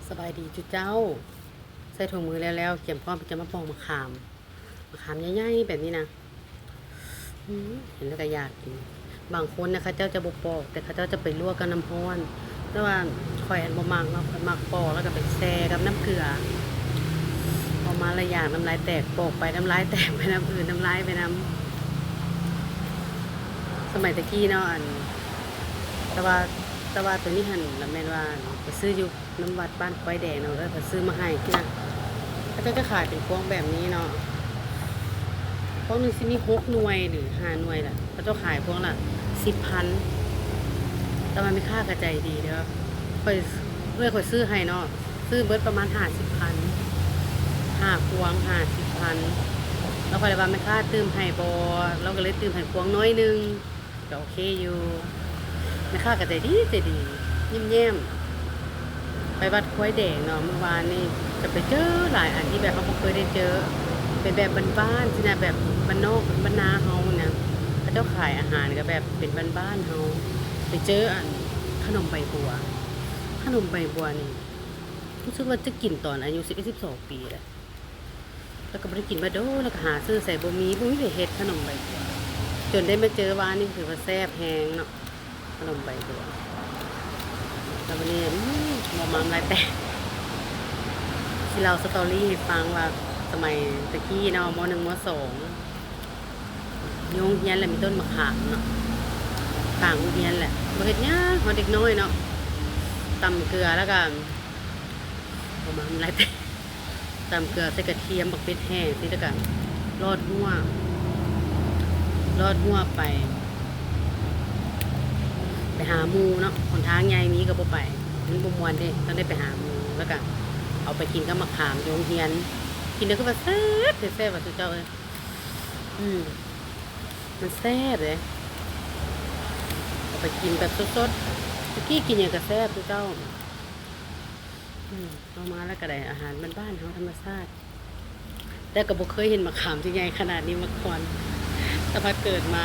ສະບາຍດີຈຸເຈົ້າ. ໃສ່ຖົງມືແລ້ວໆ ກຽມພ້ອມທີ່ຈະມາປອກໝາກຂາມ. ໝາກຂາມໃຫຍ່ໆ ແບບນີ້ນະ. ອືມ ເຫັນແລ້ວກໍຢາກກິນ. ບາງຄົນນະ ເຂົາເຈົ້າຈະບໍ່ປອກ ແຕ່ເຂົາເຈົ້າຈະໄປລວກກັບນ້ຳຮ້ອນ. ແຕ່ວ່າຂ້ອຍຫັ້ນບໍ່ມັກເນາະ, ຂ້ອຍມັກປອກແລ້ວກໍໄປແຊ່ກັບນ້ຳເກືອ. ອອກມາແລ້ວຢາກ ນ້ຳລາຍແຕກ, ປອກໄປນ້ຳລາຍແຕກໄປນຳ, ອືດນ້ຳລາຍໄປນຳ. ສະໄໝແຕ່ກີ້ເນາະ ອັນ ແຕ່ວ່າ ແຕ່ວ່າໂຕນີ້ຫັ້ນລະແມ່ນວ່າໄປຊື້ຢູ່ ນຳວັດບ້ານຄວາຍແດງເນາະ, ເອີ ເພິ່ນຊື້ມາໃຫ້ນະ. ເຂົາເຈົ້າຈະຂາຍເປັນພວງແບບນີ້ເນາະ, ພວງໜຶ່ງຊິມີຫົກໜ່ວຍ ຫຼື ຫ້າໜ່ວຍລະ. ເຂົາເຈົ້າຂາຍພວງລະສິບພັນ, ແຕ່ວ່າແມ່ຄ້າກໍໃຈດີເດີ້. ຂ້ອຍ ເອື້ອຍຂ້ອຍຊື້ໃຫ້ເນາະ, ຊື້ເບິດປະມານຫ້າສິບພັນ, ຫ້າພວງຫ້າສິບພັນ. ແລ້ວຂ້ອຍເລີຍວ່າແມ່ຄ້າຕື່ມໃຫ້ບໍ່, ລາວກໍເລີຍຕື່ມໃຫ້ພວງໜ້ອຍໜຶ່ງ. ກໍໂອເຄຢູ່, ແມ່ຄ້າກໍໃຈດີ ໃຈດີ ຍິ້ມແຍ້ມ. ໄປວັດຄວາຍແດງເນາະ ມື້ວານນີ້ ກໍໄປເຈີຫຼາຍອັນທີ່ແບບເຮົາບໍ່ເຄີຍໄດ້ເຈີ, ເປັນແບບບ້ານໆ ຊີ້ນະ, ແບບບ້ານນອກ ບ້ານນາເຮົານະ. ເຂົາເຈົ້າຂາຍອາຫານກໍແບບເປັນບ້ານໆເຮົາ. ໄປເຈີອັນຂະໜົມໃບບົວ, ຂະໜົມໃບບົວນີ້ ຮູ້ສຶກວ່າຈະກິນຕອນອາຍຸສິບເອັດ ສິບສອງປີແຫຼະ. ແລ້ວກໍບໍ່ໄດ້ກິນມາດົນ ແລ້ວກໍຫາຊື້ໃສບໍ່ມີ, ບໍ່ມີໃຜເຮັດຂະໜົມໃບບົວ. ຈົນໄດ້ມາເຈີວານນີ້ ຖືວ່າແຊບແຮງເນາະ ຂະໜົມໃບບົວ. ແລ້ວບັດນີ້ ອືມ ເວົ້າມານ້ຳລາຍແຕກ. ຊິເລົ່າສະຕໍຣີໃຫ້ຟັງວ່າ ສະໄໝແຕ່ກີ້ເນາະ ມໍໜຶ່ງ ມໍສອງ ຢູ່ໂຮງຮຽນແລ້ວມີຕົ້ນໝາກຂາມເນາະ ຂ້າງໂຮງຮຽນແຫຼະ. ບໍ່ເຮັດຫຍັງ ເຮົາເດັກນ້ອຍເນາະ ຕຳເກືອ ແລ້ວກໍ ປະມານຫຼາຍແຕ່ ຕຳເກືອໃສ່ກະທຽມ ບັກເຜັດແຫ້ງຊີ້ ແລ້ວກະລອດຮົ້ວ ລອດຮົ້ວໄປ ໄປຫາໝູ່ເນາະ. ຫົນທາງໃຫຍ່ມີກໍບໍ່ໄປ ມັນບໍ່ມ່ວນເດ້ ຕ້ອງໄດ້ໄປຫາໝູ່ ແລ້ວກະເອົາໄປກິນກັບໝາກຂາມຢູ່ໂຮງຮຽນ. ກິນແລ້ວຄືວ່າແຊບແທ້ໆ ວ່າສູ່ເຈົ້າເອີຍ. ອືມ ມັນແຊບເດ້ ເອົາໄປກິນແບບສົດໆ. ແຕ່ກີ້ກິນຫຍັງກໍແຊບຄືເກົ່າ. ອືມ ເອົາມາແລ້ວກໍໄດ້ອາຫານບ້ານໆເຮົາ ທຳມະຊາດ, ແຕ່ກໍບໍ່ເຄີຍເຫັນໝາກຂາມທີ່ໃຫຍ່ຂະໜາດນີ້ມາກ່ອນ ຕັ້ງແຕ່ເກີດມາ.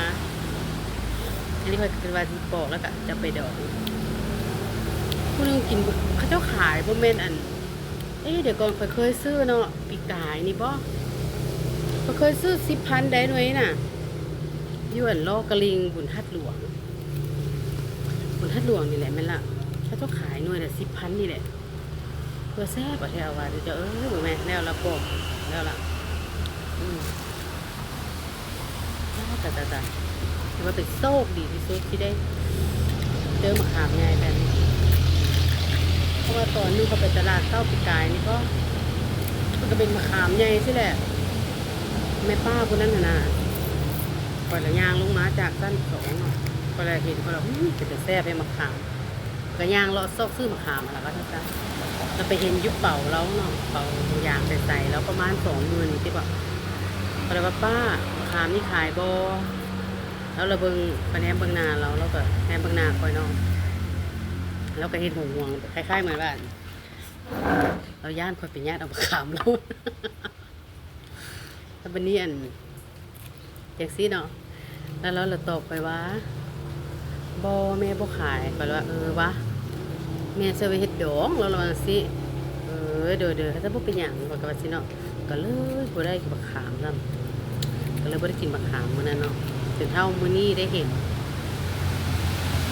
ອັນນີ້ຂ້ອຍກໍຄິດວ່າຊິປອກແລ້ວກໍຈະໄປດອງ. ຜູ້ໜຶ່ງກິນ ເຂົາເຈົ້າຂາຍ ບໍ່ແມ່ນອັນ ເອີ ດຽວກ່ອນ ຂ້ອຍເຄີຍຊື້ເນາະ ປີກາຍນີ້ບໍ ຂ້ອຍເຄີຍຊື້ສິບພັນໄດ໋ໜ່ວຍນະ ຢູ່ອັນ ລໍກະລິງ ບຸນທາດຫຼວງ ບຸນທາດຫຼວງນີ້ແຫຼະ ແມ່ນລະ ເຂົາເຈົ້າຂາຍໜ່ວຍລະສິບພັນນີ້ແຫຼະ. ເພື່ອແຊບ ປະເທດອາວາ ເຈົ້າເອີຍ ບໍ່ແມ່ນແລ້ວລະ ປອກແລ້ວລະ. ອືມ ຕາຍ ຕາຍ ຕາຍ ຖືວ່າເປັນໂຊກດີທີ່ສຸດທີ່ໄດ້ເຈີໝາກຂາມໃຫຍ່ແບບນີ້ ເພາະວ່າຕອນໜຶ່ງເຂົ້າໄປຕະຫຼາດເຊົ້າປີກາຍນີ້ກໍ ມັນກໍເປັນໝາກຂາມໃຫຍ່ຊີ້ແຫຼະ ແມ່ປ້າຜູ້ນັ້ນຫັ້ນນະ. ຂ້ອຍລະຍ່າງລົງມາຈາກຊັ້ນສອງເນາະ ຂ້ອຍລະເຫັນ ຂ້ອຍລະ ອື ເປັນຕາແຊບແທ້ໝາກຂາມ. ກໍຍ່າງເລາະຊອກຊື້ໝາກຂາມຫັ້ນລະ ວ່າຊັ້ນຊະ. ລະໄປເຫັນຢູ່ເປົາລາວເນາະ ເປົາຢາງໃສໆ ລາວປະມານສອງໝື່ນນີ້ຕິບໍ. ຂ້ອຍລະວ່າ ປ້າ ໝາກຂາມນີ້ຂາຍບໍ່? ລາວລະເບິ່ງ ຂ້ອຍແນມເບິ່ງໜ້າລາວ ລາວກໍແນມເບິ່ງໜ້າຂ້ອຍເນາະ ລາວກໍເຮັດຫົວງວງ ຄ້າຍໆ ເໝືອນວ່າ ລາວຢ້ານຂ້ອຍໄປຍາດເອົາໝາກຂາມລາວ. ແລ້ວບັດນີ້ ອັນ ຈັ່ງຊີ້ເນາະ ແລ້ວລາວລະຕອບຂ້ອຍວ່າ ບໍ່ ແມ່ບໍ່ຂາຍ. ຂ້ອຍລະວ່າ ເອີ ວະ ແມ່ຊິເອົາໄວ້ເຮັດດອງ. ລາວລະວ່າຈັ່ງຊີ້ ເອີ ໂດຍໆ ຄັນຊັ້ນບໍ່ເປັນຫຍັງ ຂ້ອຍກະວ່າຊີ້ເນາະ. ກະເລີຍບໍ່ໄດ້ບັກຂາມຊ້ຳ ກະເລີຍບໍ່ໄດ້ກິນບັກຂາມມື້ນັ້ນເນາະ ຈົນເທົ່າມື້ນີ້ໄດ້ເຫັນ.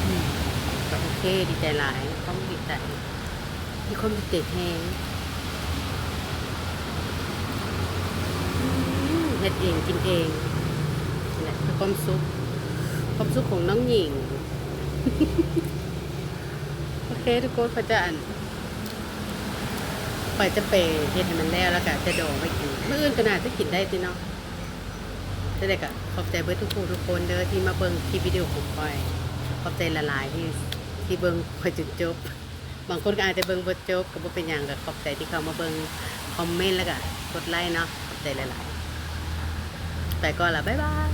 ອືມ ກະໂອເຄ ດີໃຈຫຼາຍ ຄວາມດີໃຈ ມີຄວາມເປັນເດັກແຮງ. ອືມ ເຮັດເອງກິນເອງ ນີ້ແຫຼະຄືຄວາມສຸກ ຄວາມສຸກຂອງນ້ອງຍິງ. ໂອເຄທຸກຄົນ ຂ້ອຍຈະ ອັນ ຂ້ອຍຈະໄປເຮັດໃຫ້ມັນແລ້ວ ແລ້ວກະຈະດອງໄວ້ກິນ ມື້ອື່ນກໍໜ້າຈະກິນໄດ້ຕິເນາະ. ຈັ່ງໃດກໍຂອບໃຈເບິດທຸກຜູ້ທຸກຄົນເດີ້ ທີ່ມາເບິ່ງຄລິບວິດີໂອຂອງຂ້ອຍ. ຂອບໃຈຫຼາຍໆ ທີ່ ທີ່ເບິ່ງຂ້ອຍຈົນຈົບ. ບາງຄົນກໍອາດຈະເບິ່ງບໍ່ຈົບ ກໍບໍ່ເປັນຫຍັງ ກໍຂອບໃຈທີ່ເຂົ້າມາເບິ່ງ ຄອມເມັນ ແລ້ວກໍກົດໄລເນາະ. ຂອບໃຈຫຼາຍໆ ໄປກ່ອນລະ ບາຍບາຍ.